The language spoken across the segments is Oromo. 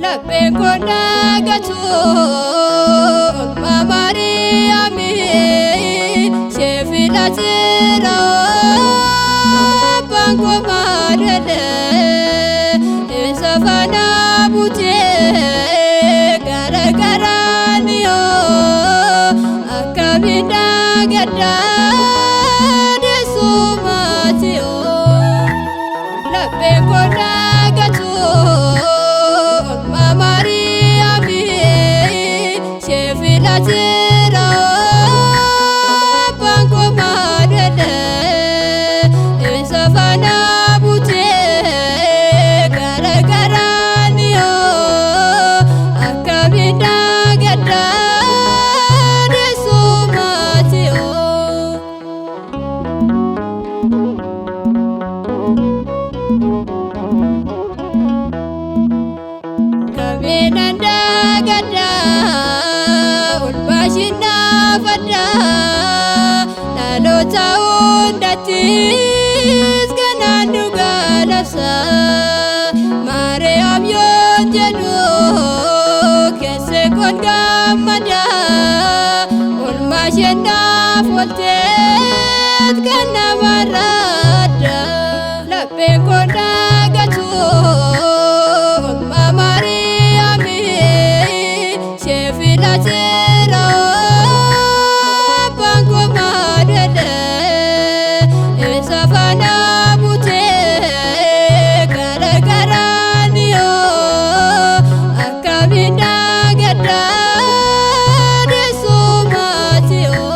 Lapheen koo naagatu oolmaa Maariyaamii ishee filateera abbaan koo maadhalee isa faana butee gara garaaniyoo akkamiin daagaddaa deessumaatiyoo. Lapheen koo naagatu oolmaa Maariyaamii ishee filateera abbaan koo maadhalee isa faana butee gara garaaniyoo akkamiin daagaddaa deessumaatiyoo. Kabeenan daagaddaa olbaashin naafaddaa dhaloota hundattis kanaan dhugaa labsa Maariyaam yoon jedhu keessa koon gammadaa olmaasheen naaf oolteet kan namarraa adda lapheen koon daagatu oolmaa Maariyaamii ishee filateera abbaan koo maadhalee isa faana butee gara garaaniyoo akkamiin daagaddaa deessumaatiyoo.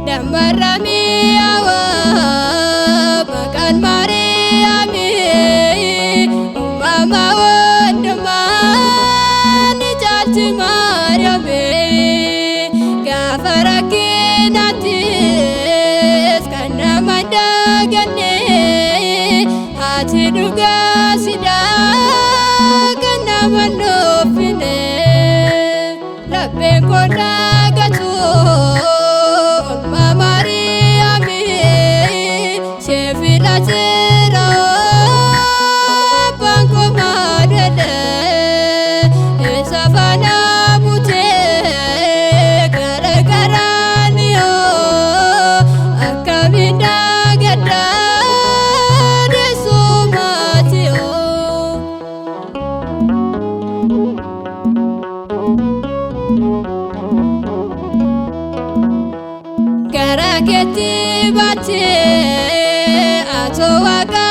Damarra mi'aawaa maqaan Maariyaamii uumama hundumaa ni caalti Maariyaamii gaafa rakkinaattis kan nama daganne haati dhugaa sidaa kan nama nuffine lapheen koo naagatu oolmaa Maariyaamii ishee filateera abbaan koo maadhalee isa faana butee gara garaaniyoo akkamiin daagaddaa deessumaatiyoo. Gara keetti baatee atoo waaqa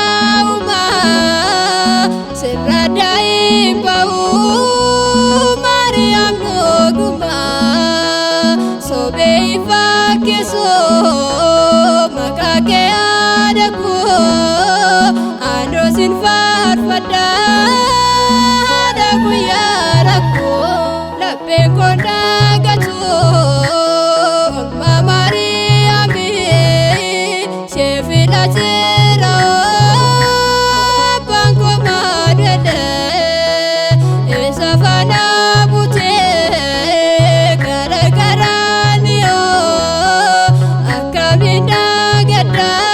uumaa sirra daa'iin ba'uu Maariyaam dhugumaa sobee ifa keessoo maqaa kee haadha koo aanoo sin faarfadhaa haadha guyyaa rakkoo lapheen koo naagatu oolmaa Maariyaamii ishee filateera abbaan koo maadhalee isa faana butee gara garaaniyoo akkamiin daagaddaa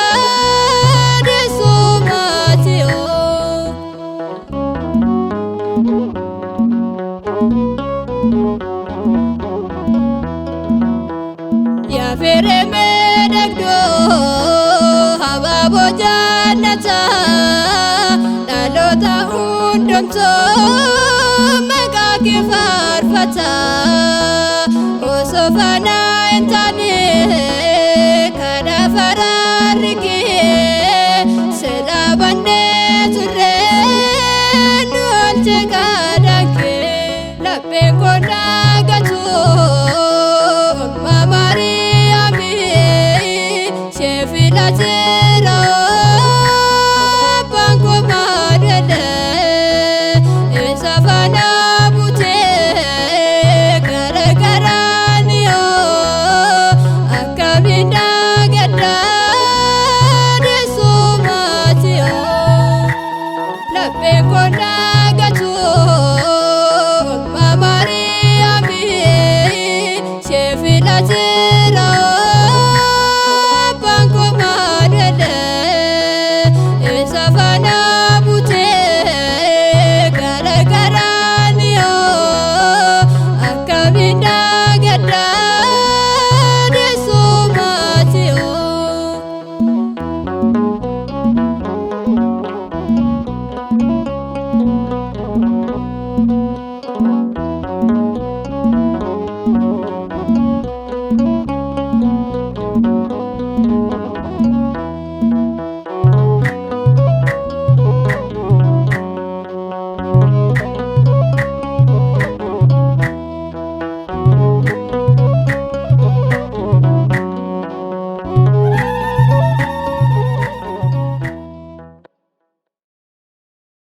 deessumaatiyoo. Yaafere miidhagdoo habaaboo jannataa dhaloota hundumtuu maqaa kee faarfata osoo faana hin taane kana faraarri kee.